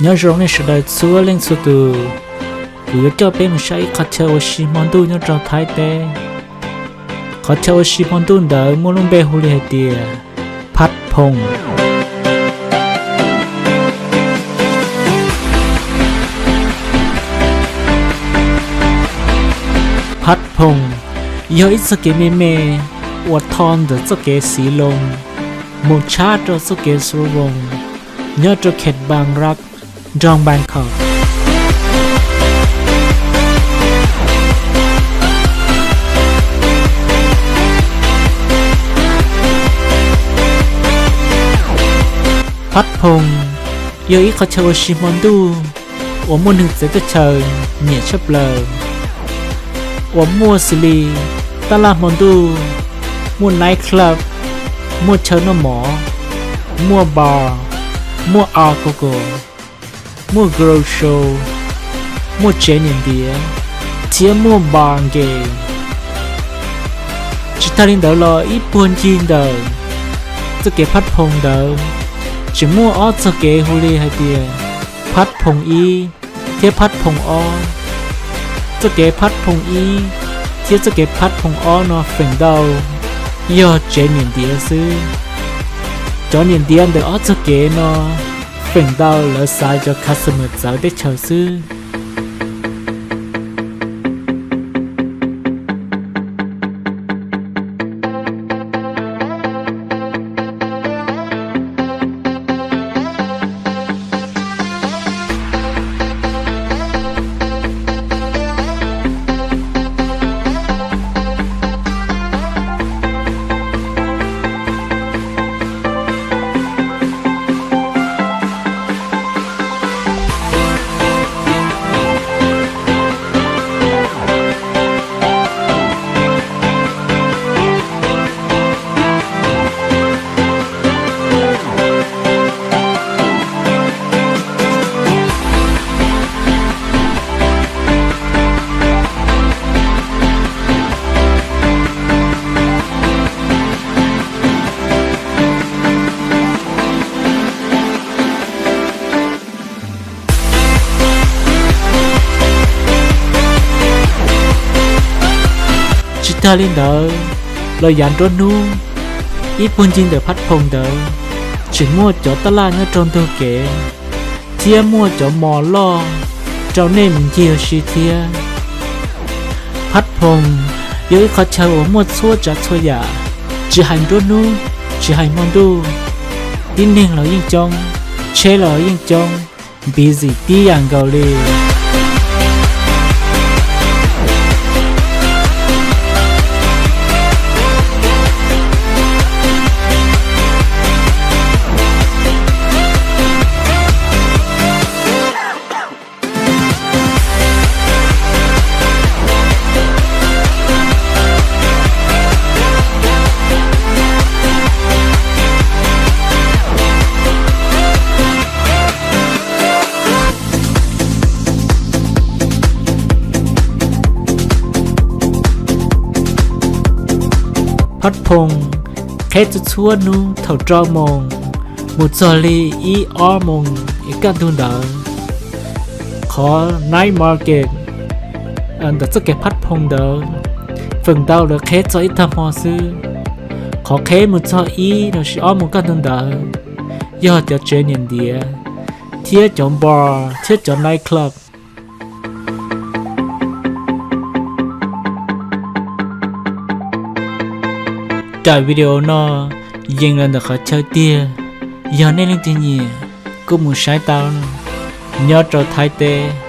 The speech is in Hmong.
Nyob zoo nej sawv daws txhua leej txhua tus, kuv yuav coj peb mus saib ib qhov chaw ua si hmo ntuj nyob rau Thaib teb. Qhov chaw ua si hmo ntuj ntawd muaj lub npe hu li hais tias Phab Phoom. Phab Phoom yog ib txoj kev me me uas tho ntawm txoj kev Xiv Loo mus tshab rau txoj kev Xu Voos nyob rau Khet Npas Raj, nroog Npangkho. Phab Phoom yog ib qhov chaw ua si hmo ntuj uas muaj neeg txawv teb chaws nyiam tshaj plaws, uas muaj xws li taj laj hmo ntuj, muaj night club, muaj chaw noj mov, muaj bar, muaj alcohol, muaj girl show, muaj tsev niam ntiav, thiab muaj bar game. Tsis tag li ntawd los ib puag ncig ntawm txoj kev Phab Phoom ntawd tseem muaj ob txoj kev hu li hais tias Phab Phoom ib thiab Phab Phoom ob. Txoj kev Phab Phoom ib thiab txoj kev Phab Phoom ob no feem ntau yog tsev niam ntiav xwb. Cov niam ntiav ntawm ob txoj kev no feem ntau lawv xaiv cov customer txawv teb chaws xwb. Tsis tag li ntawd los yav nruab hnub, ib puag ncig ntawm Phab Phoom ntawd tseem muaj cov taj laj nyob rau ntug kev thiab muaj cov mos loj rau nej mus ncig ua si thiab. Phab Phoom yog ib qhov chaw uas muaj txhua tsav txhua yam, tsis hais nruab hnub, tsis hais hmo ntuj, tib neeg los yeej coob, tsheb los yeej coob, busy tib yam nkaus li. Phab Phoom qheb txhua txhua hnub thaum rau moos mus txog li ib ob moos es kaj ntug ntawd. Qhov night market ntawm txoj kev Phab Phoom ntawd feem ntau lawv qheb txog ib tag hmo xwb. Qhov qheb mus txog ib los sis ob moos kaj ntug ntawd yog cov tsev niam ntiav thiab cov bar thiab cov night club. Daim video no yees los ntawm qhov chaw tiag. Yog nej leej twg nyiam kuj mus saib tau nyob rau Thaib teb.